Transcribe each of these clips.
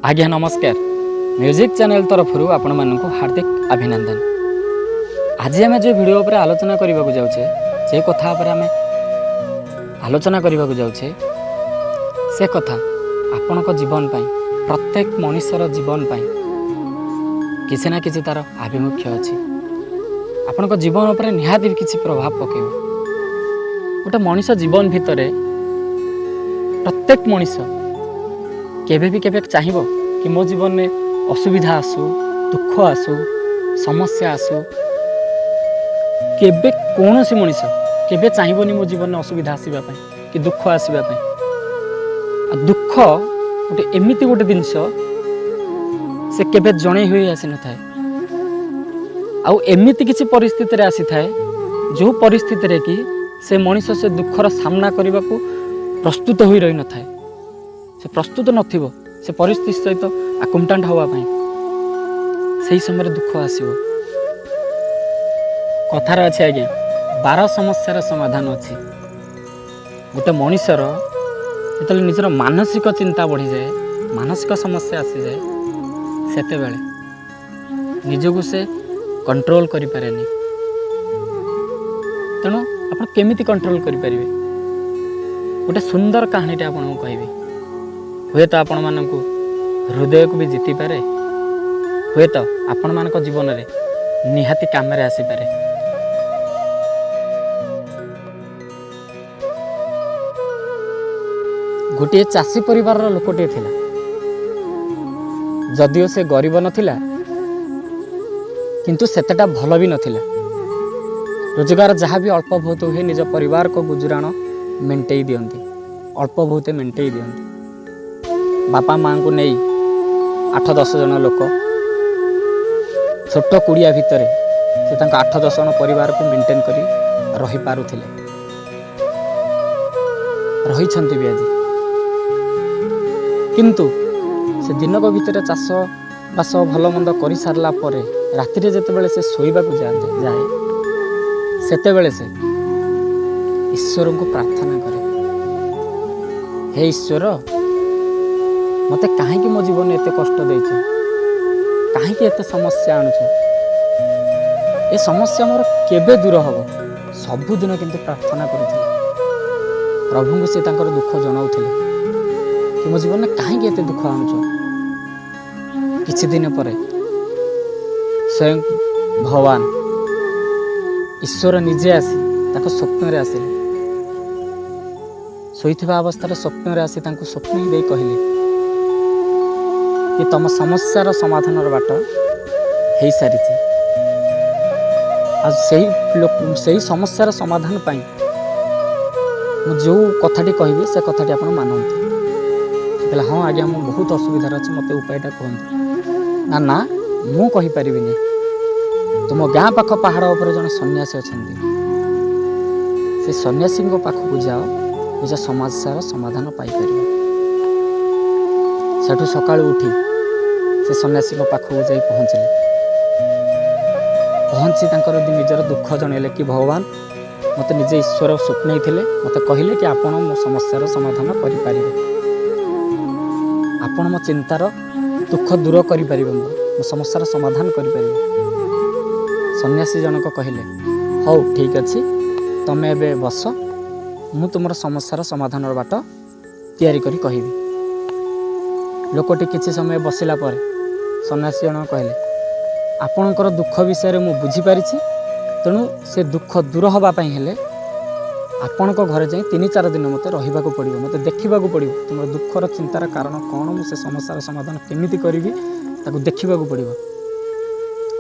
ଆଜ୍ଞା ନମସ୍କାର। Music channel ତରଫରୁ ଆପଣମାନଙ୍କୁ ହାର୍ଦ୍ଦିକ ଅଭିନନ୍ଦନ। ଆଜି ଆମେ ଯେଉଁ ଭିଡ଼ିଓ ଉପରେ ଆଲୋଚନା କରିବାକୁ ଯାଉଛେ, ଯେ କଥା ଉପରେ ଆମେ ଆଲୋଚନା କରିବାକୁ ଯାଉଛେ, ସେ କଥା ଆପଣଙ୍କ ଜୀବନ ପାଇଁ, ପ୍ରତ୍ୟେକ ମଣିଷର ଜୀବନ ପାଇଁ କିଛି ନା କିଛି ତା'ର ଆଭିମୁଖ୍ୟ ଅଛି। ଆପଣଙ୍କ ଜୀବନ ଉପରେ ନିହାତି କିଛି ପ୍ରଭାବ ପକାଇବ। ଗୋଟେ ମଣିଷ ଜୀବନ ଭିତରେ ପ୍ରତ୍ୟେକ ମଣିଷ କେବେ ବି କେବେ ଚାହିଁବ କି ମୋ ଜୀବନରେ ଅସୁବିଧା ଆସୁ, ଦୁଃଖ ଆସୁ, ସମସ୍ୟା ଆସୁ? କେବେ କୌଣସି ମଣିଷ କେବେ ଚାହିଁବନି ମୋ ଜୀବନରେ ଅସୁବିଧା ଆସିବା ପାଇଁ କି ଦୁଃଖ ଆସିବା ପାଇଁ। ଆଉ ଦୁଃଖ ଗୋଟେ ଏମିତି ଗୋଟେ ଜିନିଷ, ସେ କେବେ ଜଣେଇ ହୋଇ ଆସିନଥାଏ ଆଉ ଏମିତି କିଛି ପରିସ୍ଥିତିରେ ଆସିଥାଏ, ଯେଉଁ ପରିସ୍ଥିତିରେ କି ସେ ମଣିଷ ସେ ଦୁଃଖର ସାମ୍ନା କରିବାକୁ ପ୍ରସ୍ତୁତ ହୋଇ ରହିନଥାଏ। ସେ ପ୍ରସ୍ତୁତ ନଥିବ ସେ ପରିସ୍ଥିତି ସହିତ ଆକୁଣ୍ଟାଣ୍ଟ ହେବା ପାଇଁ, ସେହି ସମୟରେ ଦୁଃଖ ଆସିବ। କଥାରେ ଅଛି ଆଜ୍ଞା, 12 ସମସ୍ୟାର ସମାଧାନ ଅଛି। ଗୋଟେ ମଣିଷର ଯେତେବେଳେ ନିଜର ମାନସିକ ଚିନ୍ତା ବଢ଼ିଯାଏ, ମାନସିକ ସମସ୍ୟା ଆସିଯାଏ, ସେତେବେଳେ ନିଜକୁ ସେ କଣ୍ଟ୍ରୋଲ କରିପାରେନି। ତେଣୁ ଆପଣ କେମିତି କଣ୍ଟ୍ରୋଲ କରିପାରିବେ? ଗୋଟେ ସୁନ୍ଦର କାହାଣୀଟା ଆପଣଙ୍କୁ କହିବି। ହୁଏତ ଆପଣମାନଙ୍କୁ ହୃଦୟକୁ ବି ଜିତିପାରେ, ହୁଏତ ଆପଣମାନଙ୍କ ଜୀବନରେ ନିହାତି କାମରେ ଆସିପାରେ। ଗୋଟିଏ ଚାଷୀ ପରିବାରର ଲୋକଟିଏ ଥିଲା। ଯଦିଓ ସେ ଗରିବ ନଥିଲା, କିନ୍ତୁ ସେତେଟା ଭଲ ବି ନଥିଲା। ରୋଜଗାର ଯାହା ବି ଅଳ୍ପ ବହୁତ ହୁଏ, ନିଜ ପରିବାରକୁ ଗୁଜୁରାଣ ମେଣ୍ଟେଇ ଦିଅନ୍ତି, ଅଳ୍ପ ବହୁତ ମେଣ୍ଟେଇ ଦିଅନ୍ତି। ବାପା ମାଆଙ୍କୁ ନେଇ 8-10 ଜଣ ଲୋକ ଛୋଟ କୁଡ଼ିଆ ଭିତରେ ସେ ତାଙ୍କ 8-10 ଜଣ ପରିବାରକୁ ମେଣ୍ଟେନ୍ କରି ରହିପାରୁଥିଲେ, ରହିଛନ୍ତି ବି ଆଜି। କିନ୍ତୁ ସେ ଦିନକ ଭିତରେ ଚାଷ ବାସ ଭଲ ମନ୍ଦ କରିସାରିଲା ପରେ ରାତିରେ ଯେତେବେଳେ ସେ ଶୋଇବାକୁ ଯାଏ, ସେତେବେଳେ ସେ ଈଶ୍ୱରଙ୍କୁ ପ୍ରାର୍ଥନା କରେ, ହେ ଈଶ୍ୱର, ମୋତେ କାହିଁକି ମୋ ଜୀବନରେ ଏତେ କଷ୍ଟ ଦେଇଛ? କାହିଁକି ଏତେ ସମସ୍ୟା ଆଣୁଛ? ଏ ସମସ୍ୟା ମୋର କେବେ ଦୂର ହେବ? ସବୁଦିନ କିନ୍ତୁ ପ୍ରାର୍ଥନା କରୁଥିଲେ। ପ୍ରଭୁଙ୍କୁ ସେ ତାଙ୍କର ଦୁଃଖ ଜଣାଉଥିଲେ କି ମୋ ଜୀବନରେ କାହିଁକି ଏତେ ଦୁଃଖ ଆଣୁଛ? କିଛି ଦିନ ପରେ ସ୍ୱୟଂ ଭଗବାନ ଈଶ୍ୱର ନିଜେ ଆସି ତାଙ୍କ ସ୍ୱପ୍ନରେ ଆସିଲେ। ଶୋଇଥିବା ଅବସ୍ଥାରେ ସ୍ୱପ୍ନରେ ଆସି ତାଙ୍କୁ ସ୍ୱପ୍ନ ଦେଇ କହିଲେ କି ତମ ସମସ୍ୟାର ସମାଧାନର ବାଟ ହେଇସାରିଛି ଆଉ ସେଇ ସମସ୍ୟାର ସମାଧାନ ପାଇଁ ମୁଁ ଯେଉଁ କଥାଟି କହିବି, ସେ କଥାଟି ଆପଣ ମାନନ୍ତୁ। ସେ କହିଲା, ହଁ ଆଜ୍ଞା, ମୁଁ ବହୁତ ଅସୁବିଧାରେ ଅଛି, ମୋତେ ଉପାୟଟା କୁହନ୍ତୁ। ନା ନା, ମୁଁ କହିପାରିବିନି। ତୁମ ଗାଁ ପାଖ ପାହାଡ଼ ଉପରେ ଜଣେ ସନ୍ନ୍ୟାସୀ ଅଛନ୍ତି। ସେ ସନ୍ନ୍ୟାସୀଙ୍କ ପାଖକୁ ଯାଅ, ନିଜ ସମସ୍ୟାର ସମାଧାନ ପାଇପାରିବ। ସେଠୁ ସକାଳୁ ଉଠି ସେ ସନ୍ନ୍ୟାସୀଙ୍କ ପାଖକୁ ଯାଇ ପହଞ୍ଚିଲେ। ପହଞ୍ଚି ତାଙ୍କର ନିଜର ଦୁଃଖ ଜଣାଇଲେ କି ଭଗବାନ ମୋତେ ନିଜେ ଈଶ୍ୱର ସ୍ୱପ୍ନେଇଥିଲେ, ମୋତେ କହିଲେ କି ଆପଣ ମୋ ସମସ୍ୟାର ସମାଧାନ କରିପାରିବେ, ଆପଣ ମୋ ଚିନ୍ତାର ଦୁଃଖ ଦୂର କରିପାରିବେ, ମୋ ସମସ୍ୟାର ସମାଧାନ କରିପାରିବେ। ସନ୍ନ୍ୟାସୀ ଜଣକ କହିଲେ, ହଉ ଠିକ୍ ଅଛି, ତମେ ଏବେ ବସ, ମୁଁ ତୁମର ସମସ୍ୟାର ସମାଧାନର ବାଟ ତିଆରି କରି କହିବି। ଲୋକଟି କିଛି ସମୟ ବସିଲା ପରେ ସନ୍ନ୍ୟାସୀ ଜଣକ କହିଲେ, ଆପଣଙ୍କର ଦୁଃଖ ବିଷୟରେ ମୁଁ ବୁଝିପାରିଛି। ତେଣୁ ସେ ଦୁଃଖ ଦୂର ହେବା ପାଇଁ ହେଲେ ଆପଣଙ୍କ ଘରେ ଯାଇ 3-4 ଦିନ ମୋତେ ରହିବାକୁ ପଡ଼ିବ, ମୋତେ ଦେଖିବାକୁ ପଡ଼ିବ ତୁମର ଦୁଃଖର ଚିନ୍ତାର କାରଣ କ'ଣ, ମୁଁ ସେ ସମସ୍ୟାର ସମାଧାନ କେମିତି କରିବି ତାକୁ ଦେଖିବାକୁ ପଡ଼ିବ।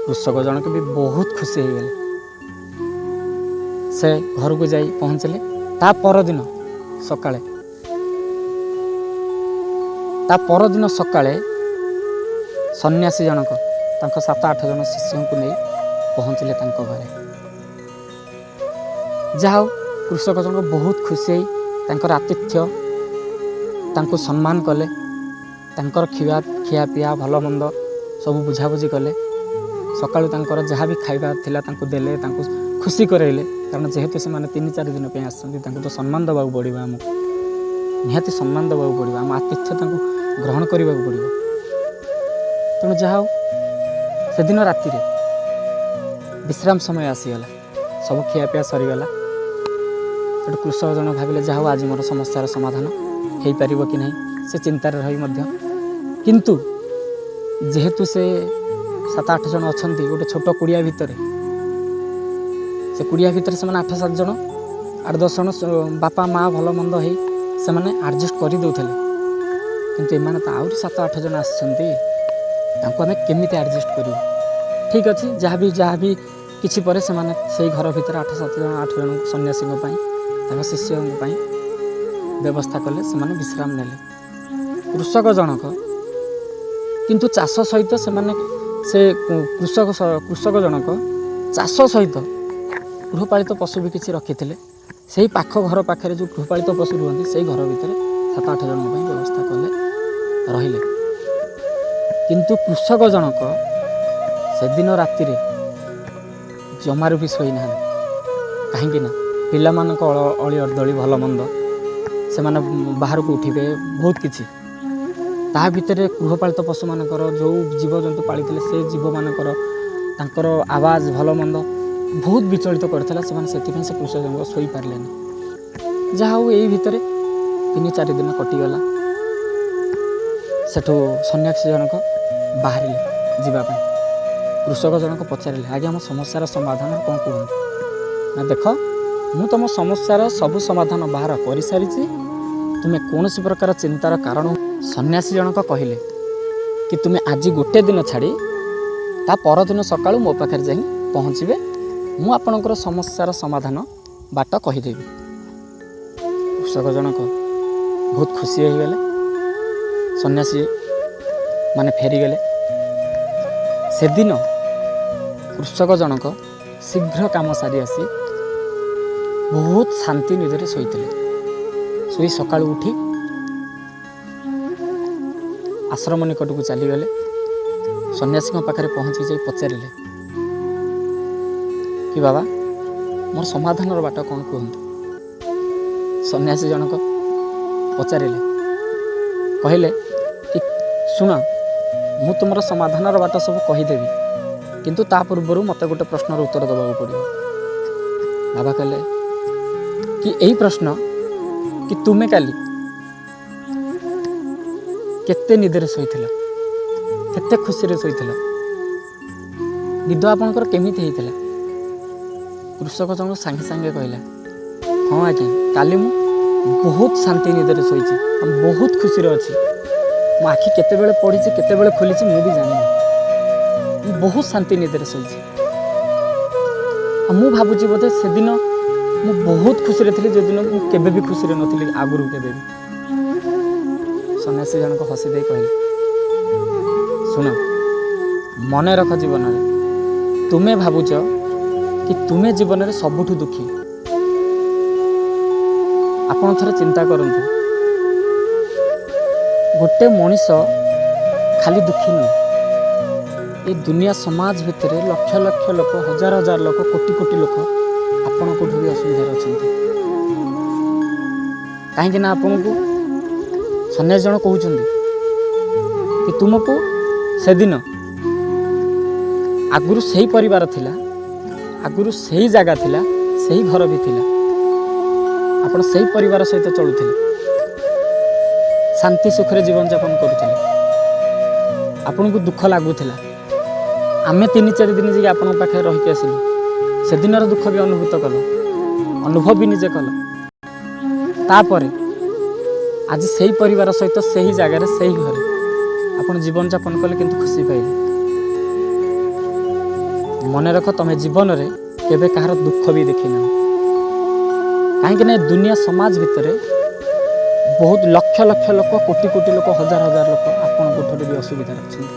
କୃଷକ ଜଣକ ବି ବହୁତ ଖୁସି ହେଇଗଲେ। ସେ ଘରକୁ ଯାଇ ପହଞ୍ଚିଲେ। ତା ପରଦିନ ସକାଳେ ସନ୍ନ୍ୟାସୀ ଜଣକ ତାଙ୍କ 7-8 ଜଣ ଶିଷ୍ୟଙ୍କୁ ନେଇ ପହଞ୍ଚିଲେ ତାଙ୍କ ଘରେ। ଯାହା ହଉ, କୃଷକ ଜଣକ ବହୁତ ଖୁସି ହେଇ ତାଙ୍କର ଆତିଥ୍ୟ, ତାଙ୍କୁ ସମ୍ମାନ କଲେ, ତାଙ୍କର ଖିଆ ପିଆ ଭଲ ମନ୍ଦ ସବୁ ବୁଝାବୁଝି କଲେ। ସକାଳୁ ତାଙ୍କର ଯାହା ବି ଖାଇବା ଥିଲା ତାଙ୍କୁ ଦେଲେ, ତାଙ୍କୁ ଖୁସି କରାଇଲେ। କାରଣ ଯେହେତୁ ସେମାନେ 3-4 ଦିନ ପାଇଁ ଆସିଛନ୍ତି, ତାଙ୍କୁ ତ ସମ୍ମାନ ଦେବାକୁ ପଡ଼ିବ ଆମକୁ, ନିହାତି ସମ୍ମାନ ଦେବାକୁ ପଡ଼ିବ। ଆମ ଆତିଥ୍ୟ ତାଙ୍କୁ ଗ୍ରହଣ କରିବାକୁ ପଡ଼ିବ। ତେଣୁ ଯାହା ହଉ, ସେଦିନ ରାତିରେ ବିଶ୍ରାମ ସମୟ ଆସିଗଲା, ସବୁ ଖିଆପିଆ ସରିଗଲା। ସେଠୁ କୃଷକ ଜଣ ଭାବିଲେ, ଯାହା ହଉ, ଆଜି ମୋର ସମସ୍ୟାର ସମାଧାନ ହେଇପାରିବ କି ନାହିଁ, ସେ ଚିନ୍ତାରେ ରହି ମଧ୍ୟ। କିନ୍ତୁ ଯେହେତୁ ସେ ସାତ ଆଠ ଜଣ ଅଛନ୍ତି ଗୋଟେ ଛୋଟ କୁଡ଼ିଆ ଭିତରେ, ସେ କୁଡ଼ିଆ ଭିତରେ ସେମାନେ ଆଠ ସାତ ଜଣ, ଆଠ ଦଶ ଜଣ, ବାପା ମା ଭଲ ମନ୍ଦ ହେଇ ସେମାନେ ଆଡ଼ଜଷ୍ଟ କରିଦେଉଥିଲେ। କିନ୍ତୁ ଏମାନେ ତ ଆହୁରି ସାତ ଆଠ ଜଣ ଆସିଛନ୍ତି, ତାଙ୍କୁ ଆମେ କେମିତି ଆଡ଼ଜଷ୍ଟ କରିବୁ? ଠିକ୍ ଅଛି, ଯାହା ବି କିଛି ପରେ ସେମାନେ ସେଇ ଘର ଭିତରେ ଆଠ ସାତ ଜଣ, ଆଠ ଜଣ ସନ୍ନ୍ୟାସୀଙ୍କ ପାଇଁ, ତାଙ୍କ ଶିଷ୍ୟଙ୍କ ପାଇଁ ବ୍ୟବସ୍ଥା କଲେ। ସେମାନେ ବିଶ୍ରାମ ନେଲେ। କୃଷକ ଜଣକ କିନ୍ତୁ ଚାଷ ସହିତ ସେମାନେ ସେ କୃଷକ ଜଣକ ଚାଷ ସହିତ ଗୃହପାଳିତ ପଶୁ ବି କିଛି ରଖିଥିଲେ। ସେଇ ପାଖ ଘର ପାଖରେ ଯେଉଁ ଗୃହପାଳିତ ପଶୁ ରୁହନ୍ତି, ସେଇ ଘର ଭିତରେ ସାତ ଆଠ ଜଣଙ୍କ ପାଇଁ ବ୍ୟବସ୍ଥା କଲେ, ରହିଲେ। କିନ୍ତୁ କୃଷକ ଜଣକ ସେଦିନ ରାତିରେ ଜମାରୁ ବି ଶୋଇନାହାନ୍ତି। କାହିଁକି ନା ପିଲାମାନଙ୍କ ଅଳି ଅର୍ଦ୍ଦଳି, ଭଲ ମନ୍ଦ, ସେମାନେ ବାହାରକୁ ଉଠିବେ, ବହୁତ କିଛି। ତା ଭିତରେ ଗୃହପାଳିତ ପଶୁମାନଙ୍କର, ଯେଉଁ ଜୀବଜନ୍ତୁ ପାଳିଥିଲେ, ସେ ଜୀବମାନଙ୍କର ତାଙ୍କର ଆବାଜ ଭଲ ମନ୍ଦ ବହୁତ ବିଚଳିତ କରିଥିଲା ସେମାନେ। ସେଥିପାଇଁ ସେ କୃଷକ ଜଣକ ଶୋଇପାରିଲେନି। ଯାହା ହଉ, ଏଇ ଭିତରେ 3-4 ଦିନ କଟିଗଲା। ସେଠୁ ସନ୍ନ୍ୟାସୀ ଜଣକ ବାହାରିଲେ ଯିବା ପାଇଁ। କୃଷକ ଜଣକ ପଚାରିଲେ, "ଆଜ୍ଞା, ମୋ ସମସ୍ୟାର ସମାଧାନ କ'ଣ କୁହନ୍ତୁ?" ନା, "ଦେଖ, ମୁଁ ତୁମ ସମସ୍ୟାର ସବୁ ସମାଧାନ ବାହାର କରିସାରିଛି। ତୁମେ କୌଣସି ପ୍ରକାର ଚିନ୍ତାର କାରଣ।" ସନ୍ନ୍ୟାସୀ ଜଣକ କହିଲେ କି ତୁମେ ଆଜି ଗୋଟେ ଦିନ ଛାଡ଼ି ତା ପରଦିନ ସକାଳୁ ମୋ ପାଖରେ ଯାଇ ପହଞ୍ଚିବେ, ମୁଁ ଆପଣଙ୍କର ସମସ୍ୟାର ସମାଧାନ ବାଟ କହିଦେବି। କୃଷକ ଜଣକ ବହୁତ ଖୁସି ହୋଇଗଲେ। ସନ୍ନ୍ୟାସୀ ମାନେ ଫେରିଗଲେ। ସେଦିନ କୃଷକ ଜଣକ ଶୀଘ୍ର କାମ ସାରି ଆସି ବହୁତ ଶାନ୍ତି ନିଦରେ ଶୋଇଥିଲେ। ଶୋଇ ସକାଳୁ ଉଠି ଆଶ୍ରମ ନିକଟକୁ ଚାଲିଗଲେ। ସନ୍ନ୍ୟାସୀଙ୍କ ପାଖରେ ପହଞ୍ଚି ଯାଇ ପଚାରିଲେ କି ବାବା, ମୋର ସମାଧାନର ବାଟ କ'ଣ କୁହନ୍ତୁ? ସନ୍ନ୍ୟାସୀ ଜଣକ ପଚାରିଲେ, କହିଲେ କି ଶୁଣ, ମୁଁ ତୁମର ସମାଧାନର ବାଟ ସବୁ କହିଦେବି, କିନ୍ତୁ ତା ପୂର୍ବରୁ ମୋତେ ଗୋଟେ ପ୍ରଶ୍ନର ଉତ୍ତର ଦେବାକୁ ପଡ଼ିବ। ବାବା କହିଲେ କି ଏଇ ପ୍ରଶ୍ନ କି ତୁମେ କାଲି କେତେ ନିଦରେ ଶୋଇଥିଲ, କେତେ ଖୁସିରେ ଶୋଇଥିଲ, ନିଦ ଆପଣଙ୍କର କେମିତି ହେଇଥିଲା? କୃଷକ ଜଣକ ସାଙ୍ଗେ ସାଙ୍ଗେ କହିଲା, "ହଁ ଆଜ୍ଞା, କାଲି ମୁଁ ବହୁତ ଶାନ୍ତି ନିଦରେ ଶୋଇଛି ଆଉ ବହୁତ ଖୁସିରେ ଅଛି। ମୋ ଆଖି କେତେବେଳେ ପଡ଼ିଛି, କେତେବେଳେ ଖୋଲିଛି, ମୁଁ ବି ଜାଣିନି। ମୁଁ ବହୁତ ଶାନ୍ତି ନିଦରେ ଶୋଇଛି ଆଉ ମୁଁ ଭାବୁଛି ବୋଧେ ସେଦିନ ମୁଁ ବହୁତ ଖୁସିରେ ଥିଲି, ଯେଉଁଦିନ ମୁଁ କେବେ ବି ଖୁସିରେ ନଥିଲି ଆଗରୁ କେବେ ବି।" ସନ୍ନ୍ୟାସୀ ଜଣକ ହସି ଦେଇ କହିଲେ, "ଶୁଣ, ମନେ ରଖ, ଜୀବନରେ ତୁମେ ଭାବୁଛ କି ତୁମେ ଜୀବନରେ ସବୁଠୁ ଦୁଃଖୀ। ଆପଣ ଥରେ ଚିନ୍ତା କରନ୍ତୁ, ଗୋଟେ ମଣିଷ ଖାଲି ଦୁଃଖୀ ନୁହେଁ, ଏ ଦୁନିଆ ସମାଜ ଭିତରେ ଲକ୍ଷ ଲକ୍ଷ ଲୋକ, ହଜାର ହଜାର ଲୋକ, କୋଟି କୋଟି ଲୋକ ଆପଣଙ୍କଠୁ ବି ଅସୁବିଧାରେ ଅଛନ୍ତି। କାହିଁକି ନା ଆପଣଙ୍କୁ ସନ୍ନ୍ୟାସୀ ଜଣ କହୁଛନ୍ତି କି ତୁମକୁ ସେଦିନ ଆଗରୁ ସେଇ ପରିବାର ଥିଲା, ଆଗରୁ ସେଇ ଜାଗା ଥିଲା, ସେଇ ଘର ବି ଥିଲା, ଆପଣ ସେଇ ପରିବାର ସହିତ ଚଳୁଥିଲେ, ଶାନ୍ତି ସୁଖରେ ଜୀବନଯାପନ କରୁଥିଲେ, ଆପଣଙ୍କୁ ଦୁଃଖ ଲାଗୁଥିଲା। ଆମେ 3-4 ଦିନ ଯାଇକି ଆପଣଙ୍କ ପାଖରେ ରହିକି ଆସିଲୁ, ସେଦିନର ଦୁଃଖ ବି ଅନୁଭୂତ କଲ, ଅନୁଭବ ବି ନିଜେ କଲ। ତାପରେ ଆଜି ସେଇ ପରିବାର ସହିତ, ସେହି ଜାଗାରେ, ସେଇ ଘରେ ଆପଣ ଜୀବନଯାପନ କଲେ, କିନ୍ତୁ ଖୁସି ପାଇଲେ। ମନେ ରଖ, ତମେ ଜୀବନରେ କେବେ କାହାର ଦୁଃଖ ବି ଦେଖିନାହ। କାହିଁକି ନା ଏ ଦୁନିଆ ସମାଜ ଭିତରେ ବହୁତ ଲକ୍ଷ ଲକ୍ଷ ଲୋକ, କୋଟି କୋଟି ଲୋକ, ହଜାର ହଜାର ଲୋକ ଆପଣଙ୍କ ଠାରୁ ବି ଅସୁବିଧାରେ ଅଛନ୍ତି।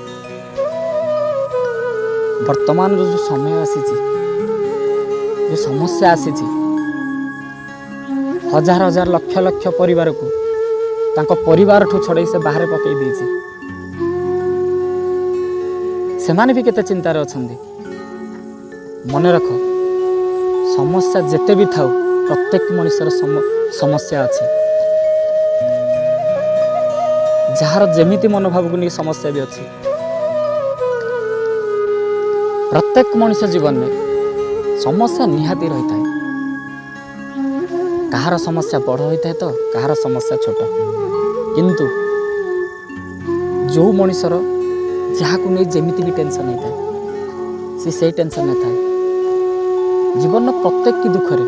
ବର୍ତ୍ତମାନର ଯେଉଁ ସମୟ ଆସିଛି, ଯେଉଁ ସମସ୍ୟା ଆସିଛି, ହଜାର ହଜାର ଲକ୍ଷ ଲକ୍ଷ ପରିବାରକୁ ତାଙ୍କ ପରିବାରଠୁ ଛଡ଼େଇ ସେ ବାହାରେ ପକାଇ ଦେଇଛି। ସେମାନେ ବି କେତେ ଚିନ୍ତାରେ ଅଛନ୍ତି। ମନେ ରଖ, ସମସ୍ୟା ଯେତେ ବି ଥାଉ, ପ୍ରତ୍ୟେକ ମଣିଷର ସମସ୍ୟା ଅଛି। ଯାହାର ଯେମିତି ମନୋଭାବକୁ ନେଇ ସମସ୍ୟା ବି ଅଛି। ପ୍ରତ୍ୟେକ ମଣିଷ ଜୀବନରେ ସମସ୍ୟା ନିହାତି ରହିଥାଏ। କାହାର ସମସ୍ୟା ବଡ଼ ହୋଇଥାଏ ତ କାହାର ସମସ୍ୟା ଛୋଟ। କିନ୍ତୁ ଯେଉଁ ମଣିଷର ଯାହାକୁ ନେଇ ଯେମିତି ବି ଟେନସନ୍ ହେଇଥାଏ, ସେ ସେଇ ଟେନସନ୍ରେ ଥାଏ। ଜୀବନର ପ୍ରତ୍ୟେକଟି ଦୁଃଖରେ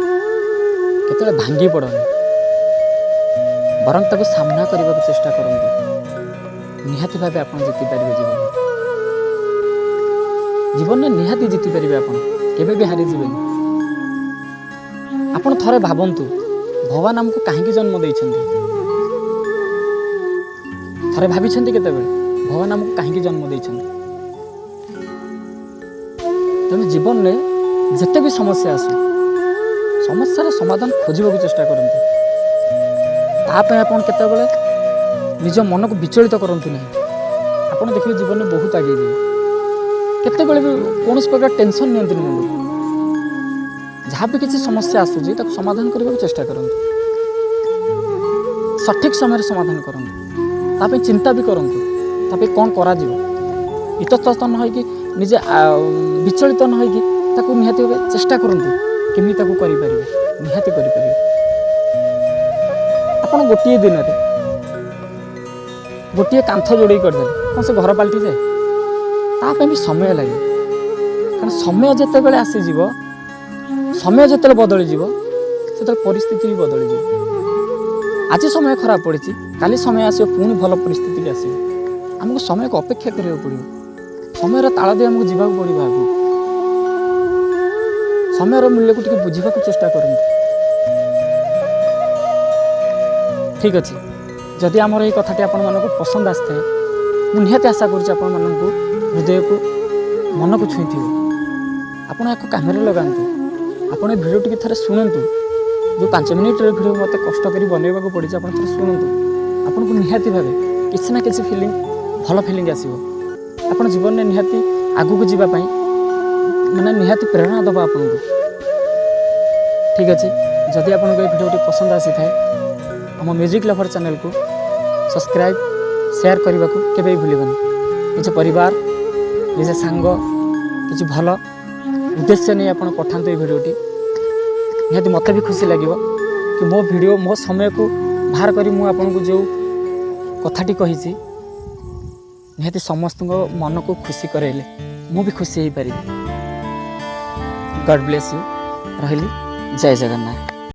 କେତେବେଳେ ଭାଙ୍ଗି ପଡ଼ନି, ବରଂ ତାକୁ ସାମ୍ନା କରିବାକୁ ଚେଷ୍ଟା କରନ୍ତୁ। ନିହାତି ଭାବେ ଆପଣ ଜିତିପାରିବେ ଜୀବନ। ଜୀବନରେ ନିହାତି ଜିତିପାରିବେ ଆପଣ, କେବେ ବି ହାରିଯିବେନି। ଆପଣ ଥରେ ଭାବନ୍ତୁ, ଭଗବାନ ଆମକୁ କାହିଁକି ଜନ୍ମ ଦେଇଛନ୍ତି? ଥରେ ଭାବିଛନ୍ତି କେତେବେଳେ, ଭଗବାନ ଆମକୁ କାହିଁକି ଜନ୍ମ ଦେଇଛନ୍ତି? ତେଣୁ ଜୀବନରେ ଯେତେ ବି ସମସ୍ୟା ଆସୁ, ସମସ୍ୟାର ସମାଧାନ ଖୋଜିବାକୁ ଚେଷ୍ଟା କରନ୍ତୁ। ତା ପାଇଁ ଆପଣ କେତେବେଳେ ନିଜ ମନକୁ ବିଚଳିତ କରନ୍ତୁ ନାହିଁ। ଆପଣ ଦେଖିବେ, ଜୀବନରେ ବହୁତ ଆଗେଇ ଯିବେ। କେତେବେଳେ ବି କୌଣସି ପ୍ରକାର ଟେନସନ୍ ନିଅନ୍ତୁନି ମୁଣ୍ଡକୁ। ଯାହା ବି କିଛି ସମସ୍ୟା ଆସୁଛି, ତାକୁ ସମାଧାନ କରିବାକୁ ଚେଷ୍ଟା କରନ୍ତୁ। ସଠିକ୍ ସମୟରେ ସମାଧାନ କରନ୍ତୁ। ତା ପାଇଁ ଚିନ୍ତା ବି କରନ୍ତୁ, ତା ପାଇଁ କ'ଣ କରାଯିବ। ଇତସ୍ତତ ନ ହୋଇକି, ନିଜେ ବିଚଳିତ ନ ହୋଇକି ତାକୁ ନିହାତି ଭାବେ ଚେଷ୍ଟା କରନ୍ତୁ, କେମିତି ତାକୁ କରିପାରିବେ। ନିହାତି କରିପାରିବେ ଆପଣ। ଗୋଟିଏ ଦିନରେ ଗୋଟିଏ କାନ୍ଥ ଯୋଡ଼େଇ କରିଦେଲେ କ'ଣ ସେ ଘର ପାଲଟିଯାଏ? ତା ପାଇଁ ବି ସମୟ ଲାଗେ। କାରଣ ସମୟ ଯେତେବେଳେ ଆସିଯିବ, ସମୟ ଯେତେବେଳେ ବଦଳିଯିବ, ସେତେବେଳେ ପରିସ୍ଥିତି ବି ବଦଳିଯିବ। ଆଜି ସମୟ ଖରାପ ପଡ଼ିଛି, କାଲି ସମୟ ଆସିବ, ପୁଣି ଭଲ ପରିସ୍ଥିତି ବି ଆସିବ। ଆମକୁ ସମୟକୁ ଅପେକ୍ଷା କରିବାକୁ ପଡ଼ିବ। ସମୟର ତାଳ ଦେଇ ଆମକୁ ଯିବାକୁ ପଡ଼ିବ ଆଗକୁ। ସମୟର ମୂଲ୍ୟକୁ ଟିକେ ବୁଝିବାକୁ ଚେଷ୍ଟା କରନ୍ତୁ। ଠିକ୍ ଅଛି, ଯଦି ଆମର ଏଇ କଥାଟି ଆପଣମାନଙ୍କୁ ପସନ୍ଦ ଆସିଥାଏ, ମୁଁ ନିହାତି ଆଶା କରୁଛି ଆପଣମାନଙ୍କୁ ହୃଦୟକୁ, ମନକୁ ଛୁଇଁଥିବ। ଆପଣ ଏହାକୁ କାମରେ ଲଗାନ୍ତୁ। ଆପଣ ଏ ଭିଡ଼ିଓ ଟିକେ ଥରେ ଶୁଣନ୍ତୁ। ଯେଉଁ 5 ମିନିଟ୍ର ଭିଡ଼ିଓ ମୋତେ କଷ୍ଟ କରି ବନେଇବାକୁ ପଡ଼ିଛି, ଆପଣ ଥରେ ଶୁଣନ୍ତୁ। ଆପଣଙ୍କୁ ନିହାତି ଭାବେ କିଛି ନା କିଛି ଫିଲିଂ, ଭଲ ଫିଲିଂ ଆସିବ। ଆପଣ ଜୀବନରେ ନିହାତି ଆଗକୁ ଯିବା ପାଇଁ ମାନେ ନିହାତି ପ୍ରେରଣା ଦେବ ଆପଣଙ୍କୁ। ଠିକ୍ ଅଛି, ଯଦି ଆପଣଙ୍କୁ ଏ ଭିଡ଼ିଓଟି ପସନ୍ଦ ଆସିଥାଏ, ଆମ ମ୍ୟୁଜିକ୍ ଲଭର୍ ଚ୍ୟାନେଲକୁ ସବସ୍କ୍ରାଇବ୍, ସେୟାର କରିବାକୁ କେବେ ବି ଭୁଲିବନି। ନିଜ ପରିବାର, ନିଜ ସାଙ୍ଗ, କିଛି ଭଲ ଉଦ୍ଦେଶ୍ୟ ନେଇ ଆପଣ ପଠାନ୍ତୁ ଏଇ ଭିଡ଼ିଓଟି। ନିହାତି ମୋତେ ବି ଖୁସି ଲାଗିବ କି ମୋ ଭିଡ଼ିଓ, ମୋ ସମୟକୁ ବାହାର କରି ମୁଁ ଆପଣଙ୍କୁ ଯେଉଁ କଥାଟି କହିଛି, ନିହାତି ସମସ୍ତଙ୍କ ମନକୁ ଖୁସି କରାଇଲେ ମୁଁ ବି ଖୁସି ହେଇପାରିବି। God bless you. ରହିଲି, ଜୟ ଜଗନ୍ନାଥ।